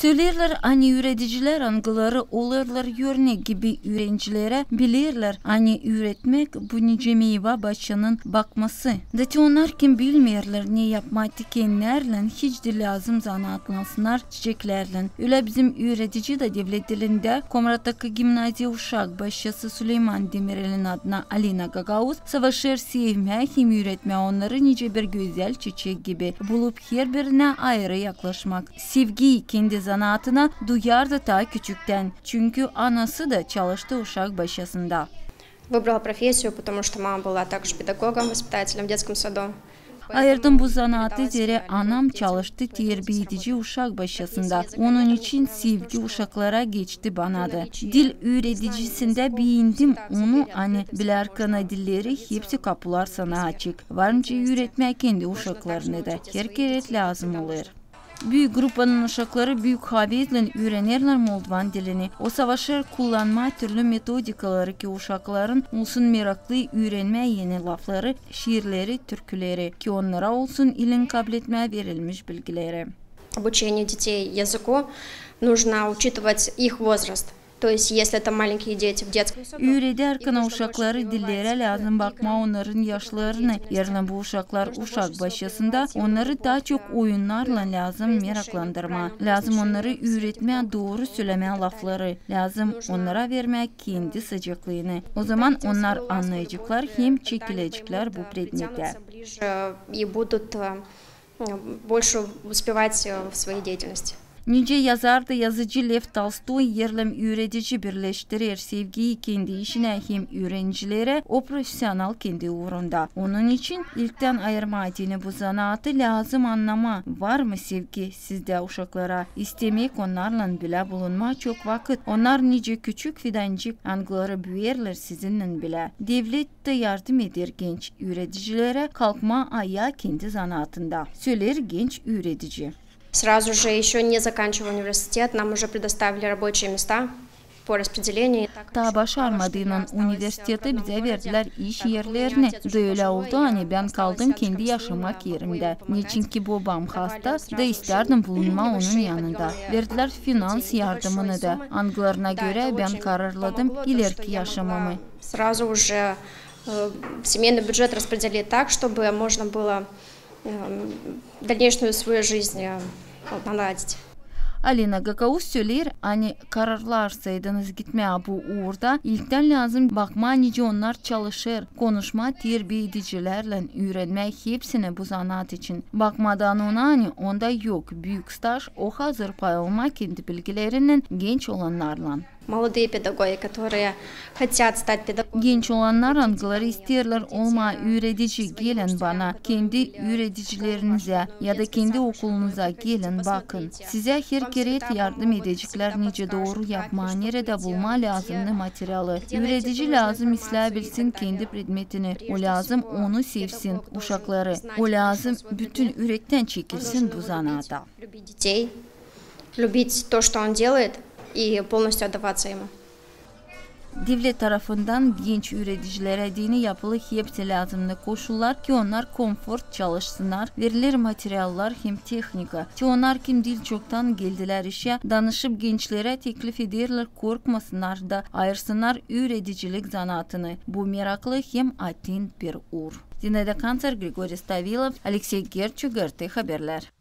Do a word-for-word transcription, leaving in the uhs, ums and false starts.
Söleerlär, ani üüredicilär, angıları olêrlar örnek gibi üürencilerä, bilerlär, ani üüretmäk bu nicä meyva başçanın bakması. Da te onnar, kim bilmeerlär, ne yapmaa tikennärlän, hiç diil lääzım zanaatlansınnar çiçeklärlän. Ölä bizim üüredici dä devlet dilindä Komrattaki gimnaziya uşak başçası Suleyman Demirelin adına Alina Gagauz savaşêr sevmää hem üüretmää onnarı nicä bir gözäl çiçek gibi, bulup herbirine ayırı yaklaşmak. Sevgiyi kendi zanaatına duyar da taa küçüktän, çünkü anası da çalıştı uşak başçasında. Выбрала профессию, потому что мама была также педагогом, воспитателем в детском саду. Ayırdım bu zanaatı, zerä anam çalıştı terbiyedici uşak başçasında. Onun için sevgi uşaklara geçti bana da. Dil üüredicisindä beendim onu, ani bilärkana dilleri, hepsi kapular sana açık. Var nicä üüretmää kendi uşaklarını da. Herkerä lääzım olêr. Büük gruppanın uşakları büük havezlän üürenerlär moldovan dilini. O savaşêr kullanmaa türlü metodikaları, ki uşakların olsun meraklı üürenmää eni lafları, şiirleri, türküleri, ki onnara olsun ilin kabletmää verilmiş bilgileri. Обучение детей языку нужно учитывать их возраст. То есть, если это маленькие дети в детском саду, Üüredärkän uşakları dillerä, lääzım bakmaa onnarın yaşlarını. Eer bu uşaklar uşak başçasında, onnarı taa çok oyunnarlan lääzım meraklandırmaa. Lääzım onnarı üüretmää dooru sölemää lafları. Lääzım onnara vermää kendi sıcaklıını. Ozaman onnar annayaceklar hem çekileceklär bu предметä. Ближе и будут э, больше успевать э, в своей деятельности. Nicä yazardı yazıcı Lev Tolstoy, eer üüredici birleştirer sevgiyi kendi işinä hem üürencilerä, o profesional kendi uurunda. Onun için ilktän ayırmaa deyni bu zanaatı, lääzım annamaa, var mı sevgi sizdä uşaklara. İstemäk onnarlan bilä bulunmaa çok vakıt. Onnar nicä küçük fidancık, angıları büüyerlär sizinnän bilä. Devlet da yardım eder genç üüredicilerä kalkmaa ayaa kendi zanaatında, söleer genç üüredici. Сразу же, ещё не заканчивая университет, нам уже предоставили рабочие места по распределению. Taa başarmadıynan universitettä bizä verdilär iş erlerini. Da ölä oldu, ani bän kaldım kendi yaşamak erimdä. Neçinki bobam hasta, da istärdim bulunmaa onun yanında. Verdilär finans yardımını da, angılarına görä bän kararladım ilerki yaşamamı. Сразу уже э, семейный бюджет распределить так, чтобы можно было э, дальнейшую свою жизнь э, наладить. Alina Gagauz söleer, ani kararlarsaydınız gitmää bu uurda, ilktän lääzım bakmaa, nicä onnar çalışêr, konuşmaa terbiyedicilärlän, üürenmää hepsinä bu zanaat için. Bakmadan ona, ani onda yok büük staj, o hazır paylaşmaa kendi bilgilerinnän genç olannarlan. Молодые педагоги, которые хотят стать педагогами. Genç olannar, angıları isteerlär olmaa üüredici, gelin bana, kendi üüredicilerinizä ya da kendi okulunuza gelin, bakın. Sizä herkerä yardım edeceklär, nicä dooru yapmaa, neredä bulmaa lääzımnı materialı. Üüredici lääzım islää bilsin kendi предметini, o lääzım onu sevsin, uşakları. O lääzım bütün ürektän çekilsin bu zanaata. Любить детей, любить то, что он делает, и полностью отдаваться ему. Devlet tarafından genç üüredicilerä deyni yapılı hepsi lääzımnı koşullar, ki onnar konfort çalışsınnar, veriler materiallar hem tehnika. Te onnar, kim diil çoktan geldilär işä, danışıp gençlerä teklif ederlär, korkmasınnar da ayırsınnar üüredicilik zanaatını. Bu meraklı hem atin bir uur. Zinaida Kancar, Grigori Stavilov, Aleksey Gerçuk, GRT Haberlär.